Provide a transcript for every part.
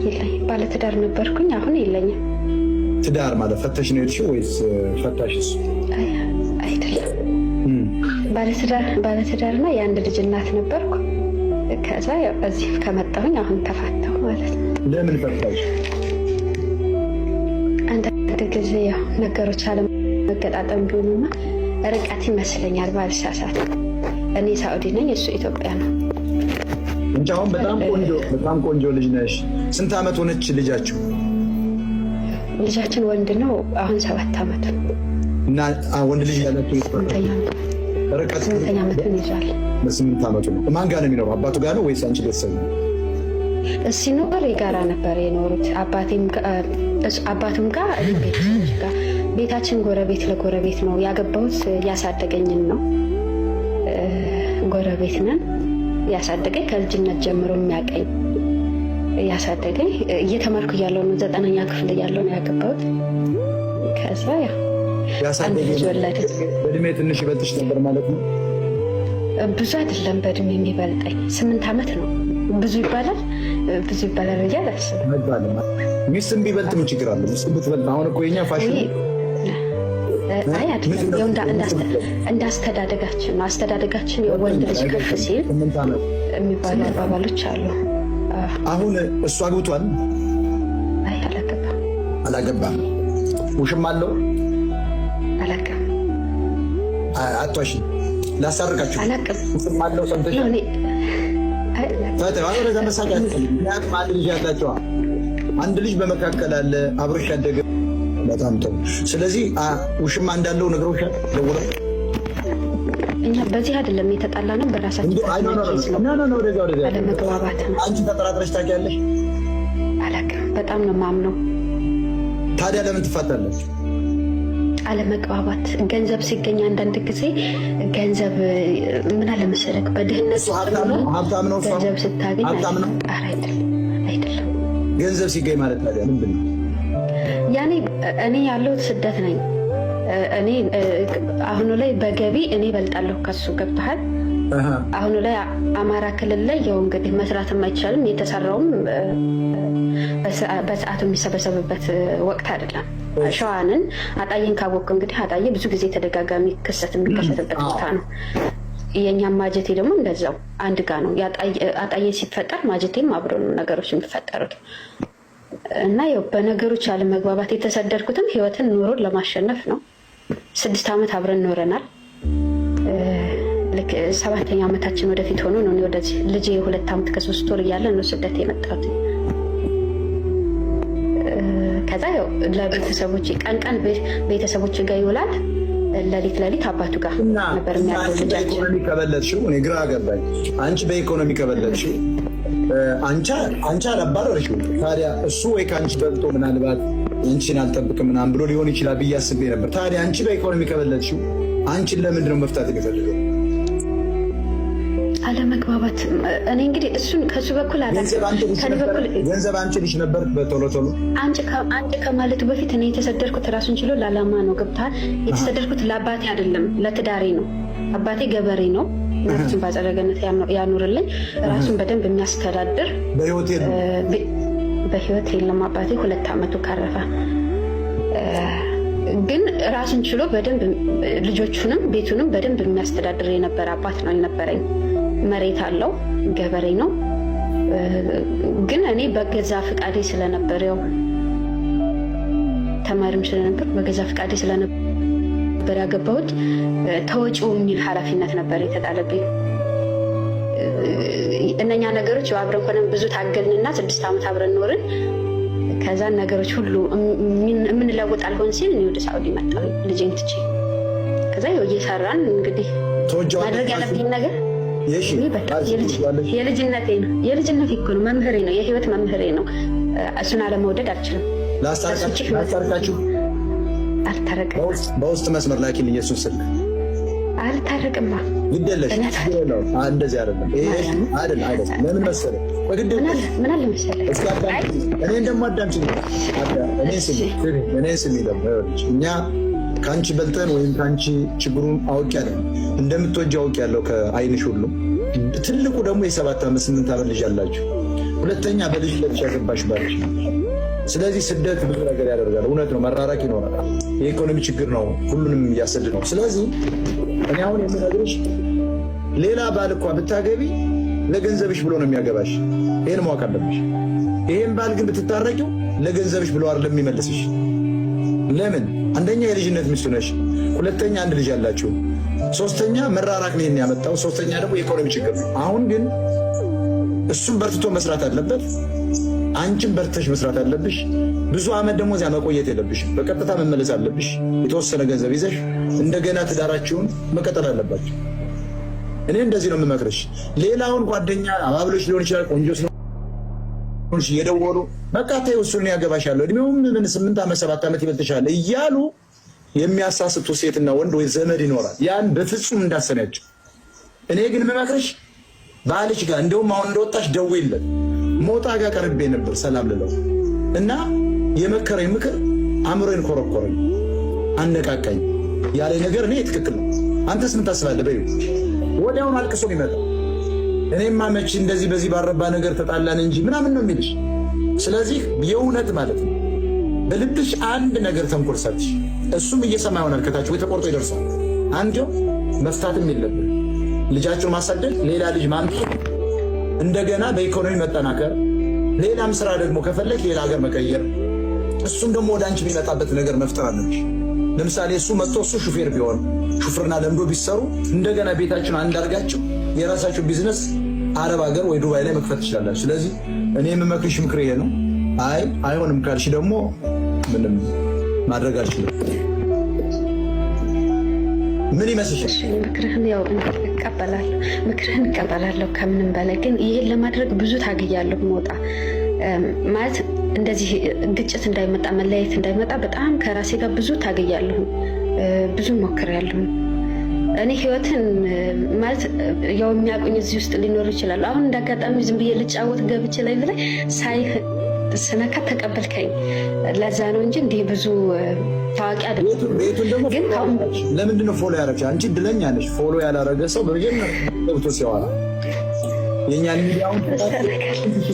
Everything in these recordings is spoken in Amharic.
የለኝም። ባለትዳር ነበርኩኝ፣ አሁን የለኝም። ትዳር ማለት ፈተሽ ነው የሄድሽው ወይስ ፈታሽ? እሱ አይደለም። ባለትዳርና የአንድ ልጅ እናት ነበርኩ። ከዛ እዚህ ከመጣሁኝ አሁን ተፋታሁ ማለት ነው። ለምን ፈታሽ? አንዳንድ ጊዜ ያው ነገሮች አለመገጣጠም ቢሆኑና ርቀት ይመስለኛል ባልሳሳት። እኔ ሳኡዲ ነኝ፣ እሱ ኢትዮጵያ ነው። እንጂ አሁን በጣም ቆንጆ በጣም ቆንጆ ልጅ ነሽ። ስንት ዓመት ሆነች ልጃችሁ? ልጃችን ወንድ ነው። አሁን 7 ዓመቱ እና ወንድ ልጅ ያላችሁ ርቀት 8ኛ ዓመቱን ይዟል። በ8 ዓመቱ ነው። ማን ጋር ነው የሚኖረው? አባቱ ጋር ነው ወይስ አንቺ ቤተሰብ ነው? ሲኖር የጋራ ነበር የኖሩት። አባቱም ጋር ቤተሰቦች ጋር ቤታችን ጎረቤት ለጎረቤት ነው። ያገባሁት ያሳደገኝን ነው። ጎረቤት ነን። ያሳደገኝ ከልጅነት ጀምሮ የሚያቀኝ ያሳደገኝ እየተማርኩ እያለሁ ነው። 9ኛ ክፍል እያለሁ ነው ያገባሁት። ከዛ ያው አንድ ልጅ ወለድን። በእድሜ ትንሽ ይበልጥሽ ነበር ማለት ነው? ብዙ አይደለም በእድሜ የሚበልጠኝ 8 ዓመት ነው። ብዙ ይባላል ብዙ ይባላል ብዬ አላስብም። አይባልም። ሚስትም ቢበልጥ ምን ችግር አለ? ሚስትም ብትበልጥ አሁን እኮ የኛ ፋሽን አይ አይደለም፣ እንደ አስተዳደጋችን ነው። አስተዳደጋችን የወንድ ልጅ ከፍ ሲል የሚባሉ አባባሎች አሉ። አሁን እሱ አግብቷል? አይ አላገባም። አላገባም። ውሽም አለው? አላውቅም። አቷሽ ላሳርቃችሁ። አላውቅም። ውሽም አለው ሰምተሻል? ምክንያቱም አንድ ልጅ ያላቸዋ አንድ ልጅ በመካከል አለ አብሮሽ ያደገ። በጣም ጥሩ። ስለዚህ ውሽማ እንዳለው ነግሮሻል? ደውለው እኛ በዚህ አይደለም የተጣላ ነው፣ በራሳችን አለመግባባት ነው። አንቺ ተጠራጥረሽ ታውቂያለሽ? አላውቅም። በጣም ነው የማምነው። ታዲያ ለምን ትፋታለች? አለመግባባት ገንዘብ ሲገኝ አንዳንድ ጊዜ ገንዘብ ምን አለ መሰለህ፣ በድህነት ሀብታም ነው ገንዘብ ስታገኝ አይደለም። ገንዘብ ሲገኝ ማለት ታዲያ ምንድን ነው? ያኔ እኔ ያለሁት ስደት ነኝ። እኔ አሁኑ ላይ በገቢ እኔ እበልጣለሁ ከሱ። ገብቶሃል? አሁኑ ላይ አማራ ክልል ላይ ያው እንግዲህ መስራትም አይቻልም። የተሰራውም በሰዓቱ የሚሰበሰብበት ወቅት አይደለም። ሸዋንን አጣዬን ካወቅክ እንግዲህ አጣዬ ብዙ ጊዜ ተደጋጋሚ ክስተት የሚከሰትበት ቦታ ነው። የእኛም ማጀቴ ደግሞ እንደዛው አንድ ጋ ነው። አጣዬ ሲፈጠር ማጀቴም አብሮ ነው ነገሮች የሚፈጠሩት እና ያው በነገሮች አለመግባባት የተሰደድኩትም ህይወትን ኑሮን ለማሸነፍ ነው። 6 ዓመት አብረን ኖረናል። ልክ 7ኛ ዓመታችን ወደፊት ሆኖ ነው ወደዚህ ልጄ 2 ዓመት ከ3 ወር እያለ ነው ስደት የመጣሁት። ከዛ ያው ለቤተሰቦች ቀን ቀን ቤተሰቦች ጋር ይውላል፣ ለሊት ለሊት አባቱ ጋር ነበር የሚያድረው ልጃችን። በኢኮኖሚ ከበለጥሽው፣ እኔ ግራ ገባኝ። አንቺ በኢኮኖሚ ከበለጥሽው፣ አንቺ አላባረርሽው። ታዲያ እሱ ወይ ከአንቺ በልጦ ምናልባት አንቺን አልጠብቅም ምናምን ብሎ ሊሆን ይችላል ብዬ አስቤ ነበር። ታዲያ አንቺ በኢኮኖሚ ከበለጥሽው አንቺን ለምንድን ነው መፍታት የሚፈልገው? አለመግባባት። እኔ እንግዲህ እሱን ከሱ በኩል ገንዘብ አንቺ ልጅ ነበር በቶሎ ቶሎ አንቺ ከማለቱ በፊት እኔ የተሰደድኩት ራሱን ችሎ ለዓላማ ነው። ገብቶሃል? የተሰደድኩት ለአባቴ አይደለም ለትዳሬ ነው። አባቴ ገበሬ ነው። ነፍሱን በአጸደ ገነት ያኑርልኝ። ራሱን በደንብ የሚያስተዳድር በህይወት የለም አባቴ 2 ዓመቱ ካረፈ። ግን ራሱን ችሎ በደንብ ልጆቹንም ቤቱንም በደንብ የሚያስተዳድር የነበረ አባት ነው የነበረኝ። መሬት አለው፣ ገበሬ ነው። ግን እኔ በገዛ ፍቃዴ ስለነበር ያው ተማሪም ስለነበር በገዛ ፍቃዴ ስለነበር ያገባሁት ተወጪው የሚል ኃላፊነት ነበር የተጣለብኝ። እነኛ ነገሮች አብረን ሆነን ብዙ ታገልንና 6 ዓመት አብረን ኖርን። ከዛ ነገሮች ሁሉ የምንለውጥ አልሆን ሲል እኔ ወደ ሳኡዲ መጣሁ ልጄን ትቼ። ከዛ ያው እየሰራን እንግዲህ ማድረግ ያለብኝ ነገር የልጅነቴ ነው። የልጅነቴ እኮ ነው፣ መምህሬ ነው፣ የህይወት መምህሬ ነው። እሱን አለመውደድ አልችልም። ላስታርቃችሁ? አልታረቅም። በውስጥ መስመር ላኪልኝ የእሱን ስልክ። አልታረቅማ። ግድ የለሽ እንደዚህ አይደለም። አይደለም አይደለም። ለምን መሰለህ? ምን አለ መሰለህ፣ እኔን ደግሞ አዳምጪኝ። እኔን ስሚ ደግሞ እኛ ከአንቺ በልጠን ወይም ከአንቺ ችግሩን አውቄያለሁ፣ እንደምትወጂው አውቄያለሁ ከአይንሽ ሁሉ። ትልቁ ደግሞ የ7 ዓመት 8 ዓመት ልጅ አላችሁ። ሁለተኛ በልጅነትሽ ያገባሽ ባልሽ ነው። ስለዚህ ስደት ብዙ ነገር ያደርጋል። እውነት ነው፣ መራራቅ ይኖራል። የኢኮኖሚ ችግር ነው ሁሉንም እያሰድ ነው። ስለዚህ እኔ አሁን የምነግርሽ ሌላ ባል እኳ ብታገቢ ለገንዘብሽ ብሎ ነው የሚያገባሽ። ይሄን ማወቅ አለብሽ። ይሄን ባል ግን ብትታረቂው ለገንዘብሽ ብሎ አይደለም የሚመልስሽ። ለምን? አንደኛ የልጅነት ሚስቱ ነሽ፣ ሁለተኛ አንድ ልጅ ያላችሁ፣ ሶስተኛ መራራቅ ነው ያመጣው፣ ሶስተኛ ደግሞ የኢኮኖሚ ችግር ነው። አሁን ግን እሱም በርትቶ መስራት አለበት፣ አንቺም በርትተሽ መስራት አለብሽ። ብዙ ዓመት ደግሞ እዚያ መቆየት የለብሽ። በቀጥታ መመለስ አለብሽ። የተወሰነ ገንዘብ ይዘሽ እንደገና ትዳራችሁን መቀጠል አለባችሁ። እኔ እንደዚህ ነው የምመክርሽ። ሌላውን ጓደኛ አባብሎች ሊሆን ይችላል፣ ቆንጆ ስለሆንሽ እየደወሉ በቃ ተይው እሱን ያገባሻለሁ፣ እድሜውም ምን 8 ዓመት 7 ዓመት ይበልጥሻል እያሉ የሚያሳስቱ ሴትና ወንድ ወይ ዘመድ ይኖራል። ያን በፍጹም እንዳሰሚያቸው። እኔ ግን የምመክርሽ ባልሽ ጋር እንደውም አሁን እንደወጣሽ ደውይለት። ሞጣ ጋር ቀርቤ ነበር ሰላም ልለው እና የመከረኝ ምክር አእምሮዬን ኮረኮረኝ፣ አነቃቃኝ ያለ ነገር እኔ ትክክል ነው። አንተስ ምን ታስባለህ? በይው። ወዲያውኑ አልቅሶ ይመጣ። እኔማ መቼ እንደዚህ በዚህ ባረባ ነገር ተጣላን እንጂ ምናምን ነው የሚልሽ። ስለዚህ የእውነት ማለት ነው በልብሽ አንድ ነገር ተንኮል ሰርተሽ እሱም እየሰማ ይሆናል ከታች ወይ ተቆርጦ ይደርሳል። አንዴው መፍታትም የለብን ልጃቸውን ማሳደግ፣ ሌላ ልጅ ማምጣት፣ እንደገና በኢኮኖሚ መጠናከር፣ ሌላም ስራ ደግሞ ከፈለግ ሌላ ሀገር መቀየር፣ እሱም ደግሞ ወደ አንቺ የሚመጣበት ነገር መፍጠር አለብሽ። ለምሳሌ እሱ መጥቶ እሱ ሹፌር ቢሆን ሹፍርና ለምዶ ቢሰሩ እንደገና ቤታችሁን አንድ አድርጋችሁ የራሳችሁ ቢዝነስ አረብ ሀገር ወይ ዱባይ ላይ መክፈት ትችላላችሁ። ስለዚህ እኔ የምመክርሽ ምክር ይሄ ነው። አይ አይሆንም ካልሽ ደግሞ ምንም ማድረግ አልችልም። ምን ይመስልሻል? ምክርህን ያው እቀበላለሁ፣ ምክርህን እቀበላለሁ። ከምንም በላይ ግን ይሄን ለማድረግ ብዙ ታግያለሁ። መውጣ ማለት እንደዚህ ግጭት እንዳይመጣ መለያየት እንዳይመጣ በጣም ከራሴ ጋር ብዙ ታግያለሁ፣ ብዙ ሞክሬያለሁ። እኔ ህይወትን ማለት ያው የሚያውቁኝ እዚህ ውስጥ ሊኖሩ ይችላሉ። አሁን እንዳጋጣሚ ዝም ብዬ ልጫወት ገብቼ ላይ ብላይ ሳይህ ስነካ ተቀበልከኝ። ለዛ ነው እንጂ እንዲህ ብዙ ታዋቂ አይደለም። ቤቱን ደግሞ ግን ለምንድን ነው follow ያደረግሽ? አንቺ እድለኛ ነሽ። Follow ያላረገ ሰው በመጀመሪያ ገብቶ ሲያወራ የእኛን ሚዲያውን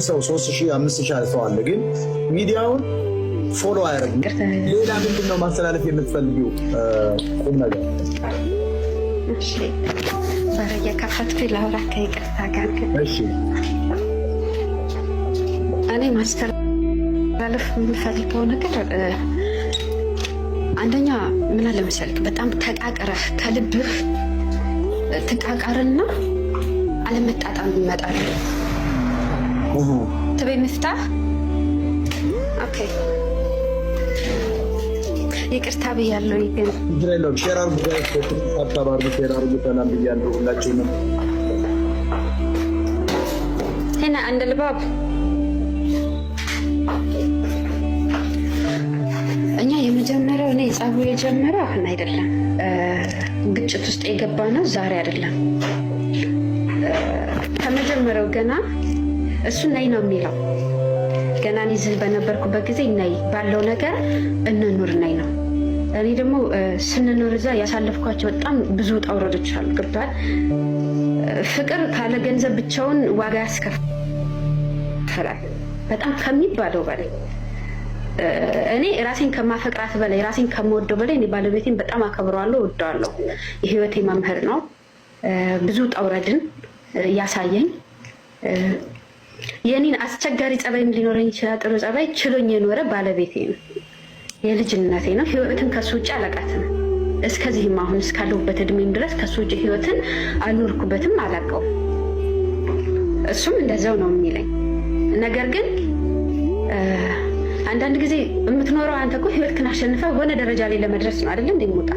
ሰው 3000 5000 ሰው አለ፣ ግን ሚዲያውን follow አያደርግም። ሌላ ምንድን ነው ማስተላለፍ የምትፈልጊው ቁም ነገር? በር እየከፈትኩ ላውራ ከይቅርታ ጋር። እሺ። እኔ ማስተላለፍ የምፈልገው ነገር አንደኛ ምን አለ መሰለክ፣ በጣም ተቃቅረህ ከልብህ ትቃቃርና አለመጣጣም ይመጣል። ትቤ مفتاح okay፣ ይቅርታ ብያለሁ። ግን Share አድርጉ፣ tap tap አድርጉ፣ share አድርጉ። ሰላም ብያለሁ ሁላችሁንም። هنا عند الباب እኛ የመጀመሪያው እኔ ጸቡ የጀመረው አሁን አይደለም፣ ግጭት ውስጥ የገባ ነው ዛሬ አይደለም። ከመጀመሪያው ገና እሱ ነይ ነው የሚለው። ገና እኔ እዚህ በነበርኩበት ጊዜ ነይ ባለው ነገር እንኑር ነይ ነው። እኔ ደግሞ ስንኖር እዛ ያሳለፍኳቸው በጣም ብዙ ውጣ ውረዶች አሉ። ገብቶሃል? ፍቅር ካለ ገንዘብ ብቻውን ዋጋ ያስከፍላል፣ በጣም ከሚባለው በላይ። እኔ ራሴን ከማፈቅራት በላይ፣ ራሴን ከምወደው በላይ እኔ ባለቤቴን በጣም አከብረዋለሁ፣ እወደዋለሁ። የህይወቴ መምህር ነው። ብዙ ውጣ ውረድን ያሳየኝ፣ የኔን አስቸጋሪ ጸባይም ሊኖረኝ ይችላል። ጥሩ ጸባይ ችሎኝ የኖረ ባለቤቴ ነው። የልጅነቴ ነው። ህይወትን ከሱ ውጭ አላውቃትም። እስከዚህም አሁን እስካለሁበት እድሜም ድረስ ከሱ ውጭ ህይወትን አልኖርኩበትም፣ አላውቀውም። እሱም እንደዛው ነው የሚለኝ። ነገር ግን አንዳንድ ጊዜ የምትኖረው አንተ እኮ ህይወትህን አሸንፈህ ሆነ ደረጃ ላይ ለመድረስ ነው አይደለም? እንደሚወጣ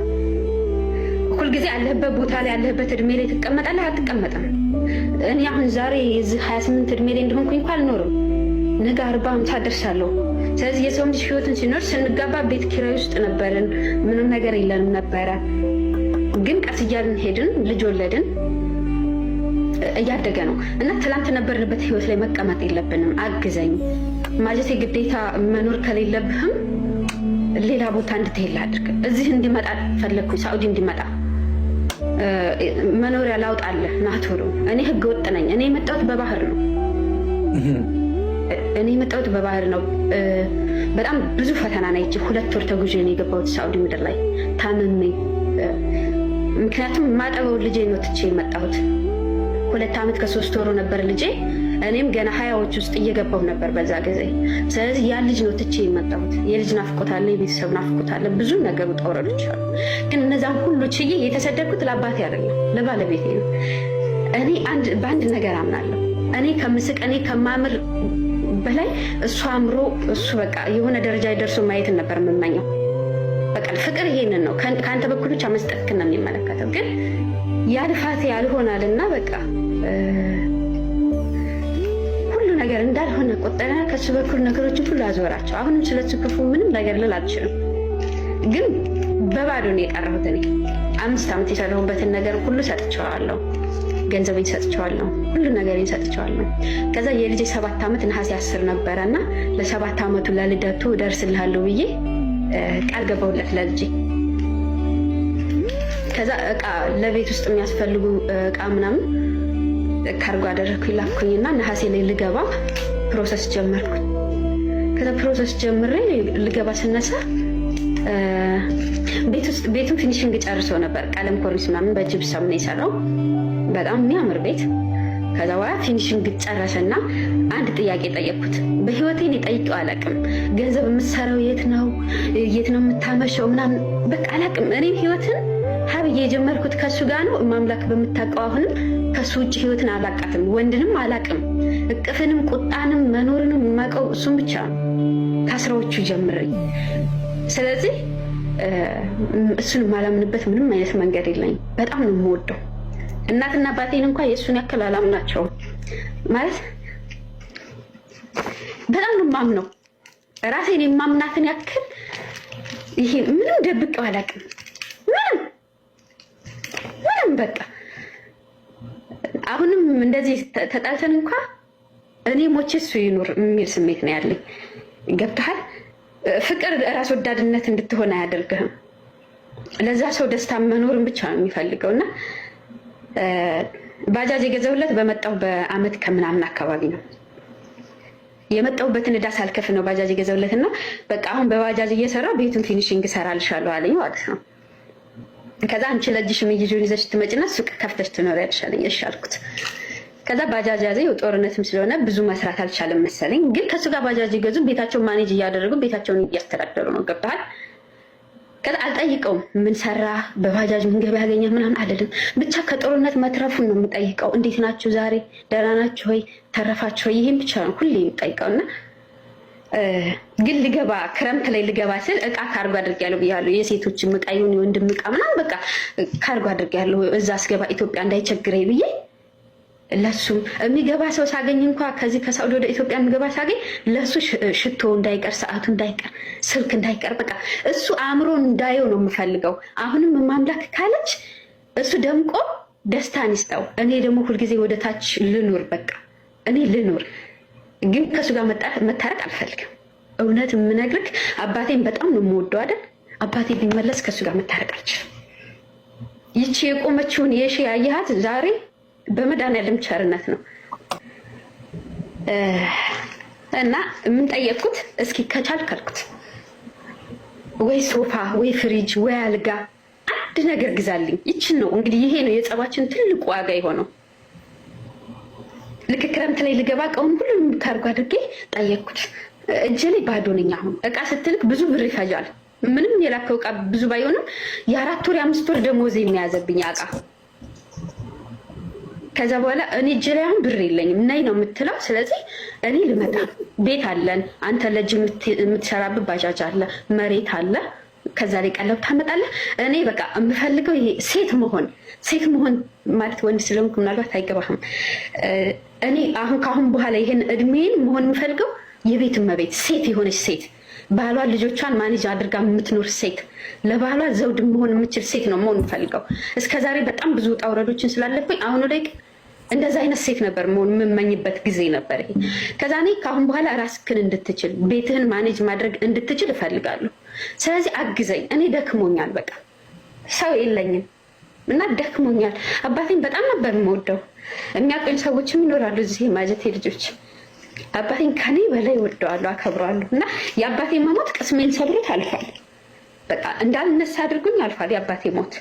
ሁልጊዜ ያለህበት ቦታ ላይ ያለህበት እድሜ ላይ ትቀመጣለህ? አትቀመጥም። እኔ አሁን ዛሬ የዚህ 28 እድሜ ላይ እንደሆንኩኝ እንኳ አልኖርም። ነገ 40 50 ደርሳለሁ። ስለዚህ የሰው ልጅ ህይወትን ሲኖር ስንጋባ ቤት ኪራይ ውስጥ ነበርን፣ ምንም ነገር የለንም ነበረ። ግን ቀስ እያልን ሄድን፣ ልጅ ወለድን፣ እያደገ ነው እና ትላንት ነበርንበት ህይወት ላይ መቀመጥ የለብንም። አግዘኝ ማለት የግዴታ መኖር ከሌለብህም ሌላ ቦታ እንድትሄድ ላድርግ። እዚህ እንዲመጣ ፈለግኩኝ፣ ሳኡዲ እንዲመጣ መኖሪያ ላውጣለህ ናቶሎ። እኔ ህገ ወጥ ነኝ። እኔ የመጣሁት በባህር ነው። እኔ የመጣሁት በባህር ነው። በጣም ብዙ ፈተና ነው። ይቺ 2 ወር ተጉዤ ነው የገባሁት ሳውዲ ምድር ላይ ታምሜ። ምክንያቱም ማጠበው ልጄ ነው ትቼ የመጣሁት። 2 ዓመት ከ3 ወሩ ነበር ልጄ። እኔም ገና 20ዎች ውስጥ እየገባሁ ነበር በዛ ጊዜ። ስለዚህ ያን ልጅ ነው ትቼ የመጣሁት። የልጅ ናፍቆት አለ፣ የቤተሰብ ናፍቆት አለ፣ ብዙ ነገር ውጣ ውረዶች አሉ። ግን እነዛን ሁሉ ችዬ የተሰደድኩት ለአባቴ አይደለም ለባለቤቴ ነው። እኔ በአንድ ነገር አምናለሁ። እኔ ከምስቅ እኔ ከማምር በላይ እሱ አምሮ እሱ በቃ የሆነ ደረጃ ደርሶ ማየትን ነበር የምመኘው። በቃ ፍቅር ይሄንን ነው። ከአንተ በኩል ብቻ መስጠትክን ነው የሚመለከተው። ግን ያ ልፋቴ ያልሆናልና በቃ ሁሉ ነገር እንዳልሆነ ቆጠረ። ከሱ በኩል ነገሮችን ሁሉ አዞራቸው። አሁንም ስለሱ ክፉ ምንም ነገር ልል አልችልም። ግን በባዶ ነው የቀረሁት። እኔ 5 ዓመት የሰራሁበትን ነገር ሁሉ ሰጥቼዋለሁ። ገንዘቤን ሰጥቼዋለሁ። ሁሉ ነገሬን ሰጥቼዋለሁ። ከዛ የልጄ 7 ዓመት ነሐሴ 10 ነበረ እና ለ7 ዓመቱ ለልደቱ እደርስልሃለሁ ብዬ ቃል ገባሁለት ለልጄ። ከዛ እቃ ለቤት ውስጥ የሚያስፈልጉ እቃ ምናምን ካርጎ አደረግኩኝ ላኩኝና ነሐሴ ላይ ልገባ process ጀመርኩኝ። ከዛ process ጀምሬ ልገባ ስነሳ ቤት ውስጥ ቤቱን finishing ጨርሶ ነበር። ቀለም ኮርኒስ ምናምን በጅብሰም ነው የሰራው። በጣም የሚያምር ቤት። ከዛ በኋላ finishing ጨረሰና አንድ ጥያቄ ጠየቅኩት። በህይወቴ እኔ ጠይቄው አላውቅም። ገንዘብ የምትሰራው የት ነው? የት ነው የምታመሸው? ምናምን በቃ አላውቅም። እኔም ህይወትን ሀብዬ የጀመርኩት ከሱ ጋር ነው። ማምላክ በምታውቀው አሁንም ከሱ ውጭ ህይወትን አላውቃትም፣ ወንድንም አላውቅም። እቅፍንም ቁጣንም መኖርንም የማውቀው እሱም ብቻ ነው ከ10ዎቹ ጀምረኝ። ስለዚህ እሱን የማላምንበት ምንም አይነት መንገድ የለኝም። በጣም ነው የምወደው። እናትና አባቴን እንኳ የእሱን ያክል አላምናቸውም። ማለት በጣም ነው የማምነው። ራሴን የማምናትን ያክል ይሄ ምንም ደብቄው አላውቅም። ምንም ምንም በቃ አሁንም እንደዚህ ተጣልተን እንኳ እኔ ሞቼ እሱ ይኑር የሚል ስሜት ነው ያለኝ። ገብተሃል? ፍቅር ራስ ወዳድነት እንድትሆን አያደርግህም። ለዛ ሰው ደስታ መኖርን ብቻ ነው የሚፈልገው። እና ባጃጅ የገዛሁለት በመጣሁ በአመት ከምናምን አካባቢ ነው። የመጣሁበትን ዕዳ ሳልከፍል ነው ባጃጅ የገዛሁለት። እና በቃ አሁን በባጃጅ እየሰራ ቤቱን finishing እሰራልሻለሁ አለኝ ማለት ነው። ከዛ አንቺ ለእጅሽ የሚይዙን ይዘሽ ትመጪና ሱቅ ከፍተሽ ትኖሪያለሽ አለኝ። እሺ አልኩት። ከዛ ባጃጅ ያዘ። ጦርነትም ስለሆነ ብዙ መስራት አልቻለም መሰለኝ። ግን ከሱ ጋር ባጃጅ ይገዙ ቤታቸውን manage እያደረጉ ቤታቸውን እያስተዳደሩ ነው። ገብተሃል? ከዛ አልጠይቀውም። ምን ሰራ በባጃጅ ምን ገቢ ያገኘ ምናምን አልልም። ብቻ ከጦርነት መትረፉን ነው የምጠይቀው። እንዴት ናችሁ ዛሬ? ደህና ናችሁ ወይ? ተረፋችሁ ወይ? ይህም ብቻ ነው ሁሌ የምጠይቀው። እና ግን ልገባ ክረምት ላይ ልገባ ስል እቃ ካርጎ አድርጌያለሁ ብያለሁ። የሴቶችም እቃ ይሁን የወንድም እቃ ምናምን በቃ ካርጎ አድርጌያለሁ። እዛ ስገባ ኢትዮጵያ እንዳይቸግረኝ ብዬ ለሱ የሚገባ ሰው ሳገኝ እንኳ ከዚህ ከሳውዲ ወደ ኢትዮጵያ የሚገባ ሳገኝ ለሱ ሽቶ እንዳይቀር፣ ሰዓቱ እንዳይቀር፣ ስልክ እንዳይቀር፣ በቃ እሱ አእምሮ እንዳየው ነው የምፈልገው። አሁንም ማምላክ ካለች እሱ ደምቆ ደስታን ይስጠው። እኔ ደግሞ ሁልጊዜ ወደ ታች ልኑር፣ በቃ እኔ ልኑር። ግን ከእሱ ጋር መታረቅ አልፈልግም። እውነት የምነግርህ አባቴን በጣም ነው የምወደው አይደል? አባቴ ቢመለስ ከእሱ ጋር መታረቅ አልችልም። ይቺ የቆመችውን የሺ ያየሃት ዛሬ በመድኃኒዓለም ቸርነት ነው። እና ምን ጠየቅኩት? እስኪ ከቻልክ አልኩት ወይ ሶፋ ወይ ፍሪጅ ወይ አልጋ አንድ ነገር ግዛልኝ። ይችን ነው እንግዲህ ይሄ ነው የጸባችን ትልቁ ዋጋ የሆነው። ልክ ክረምት ላይ ልገባ እቃውን ሁሉንም ካርጎ አድርጌ ጠየቅኩት። እጄ ላይ ባዶ ነኝ። አሁን እቃ ስትልክ ብዙ ብር ይፈጃል። ምንም የላከው እቃ ብዙ ባይሆንም የ4 ወር የ5 ወር ደሞዝ የሚያዘብኝ እቃ። ከዛ በኋላ እኔ እጄ ላይ አሁን ብር የለኝም ነይ ነው የምትለው። ስለዚህ እኔ ልመጣ ቤት አለን፣ አንተ ለእጅ የምትሰራበት ባጃጅ አለ፣ መሬት አለ፣ ከዛ ላይ ቀለብ ታመጣለህ። እኔ በቃ የምፈልገው ይሄ ሴት መሆን፣ ሴት መሆን ማለት ወንድ ስለሆንኩ ምናልባት አይገባህም። እኔ አሁን ከአሁን በኋላ ይሄን እድሜን መሆን የምፈልገው የቤት እመቤት ሴት የሆነች ሴት፣ ባሏ ልጆቿን manage አድርጋ የምትኖር ሴት፣ ለባሏ ዘውድ መሆን የምችል ሴት ነው መሆን የምፈልገው። እስከዛሬ በጣም ብዙ ውጣ ውረዶችን ስላለፍኩኝ አሁኑ ላይ እንደዛ አይነት ሴት ነበር መሆን የምመኝበት ጊዜ ነበር ይሄ። ከዛ እኔ ከአሁን በኋላ ራስክን እንድትችል ቤትህን manage ማድረግ እንድትችል እፈልጋለሁ። ስለዚህ አግዘኝ። እኔ ደክሞኛል፣ በቃ ሰው የለኝም እና ደክሞኛል። አባቴን በጣም ነበር የምወደው። የሚያውቁኝ ሰዎችም ይኖራሉ እዚህ ማጀቴ ልጆች። አባቴን ከኔ በላይ ወደዋለሁ፣ አከብረዋለሁ። እና የአባቴ መሞት ቅስሜን ሰብሮት አልፏል። በቃ እንዳልነሳ አድርጎኝ አልፏል የአባቴ ሞት።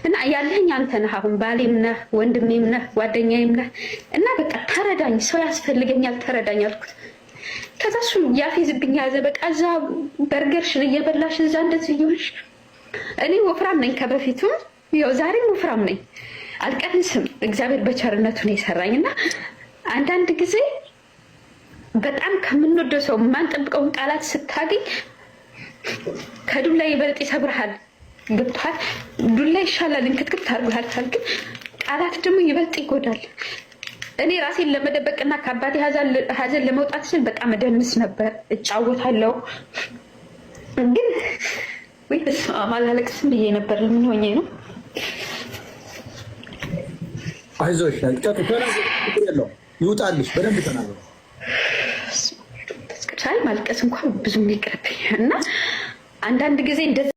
እና ያለኸኝ አንተ ነህ። አሁን ባሌም ነህ፣ ወንድሜም ነህ፣ ጓደኛዬም ነህ። እና በቃ ተረዳኝ፣ ሰው ያስፈልገኛል፣ ተረዳኝ አልኩት። ከዛ እሱ ያፌዝብኝ ያዘ። በቃ እዛ በርገርሽን እየበላሽ እዛ እንደዚህ እየሆንሽ፣ እኔ ወፍራም ነኝ ከበፊቱም፣ ያው ዛሬም ወፍራም ነኝ፣ አልቀንስም። እግዚአብሔር በቸርነቱ ነው የሰራኝ። እና አንዳንድ ጊዜ በጣም ከምንወደው ሰው የማንጠብቀውን ቃላት ስታገኝ ከዱላ ይበልጥ ይሰብርሃል። ገብቶሃል? ዱላ ይሻላል፣ እንክትክት አድርጎ ያልፋል። ግን ቃላት ደግሞ ይበልጥ ይጎዳል። እኔ ራሴን ለመደበቅና ከአባቴ ሀዘን ለመውጣት ስል በጣም እደንስ ነበር፣ እጫወታለሁ። ግን ወይ በስመ አብ አላለቅስም ብዬ ነበር። ለምን ሆኜ ነው? አይዞሽ፣ ይውጣልሽ። በደንብ ተናገሩ። አይ ማልቀስ እንኳን ብዙም ይቅርብኝ። እና አንዳንድ ጊዜ እንደዛ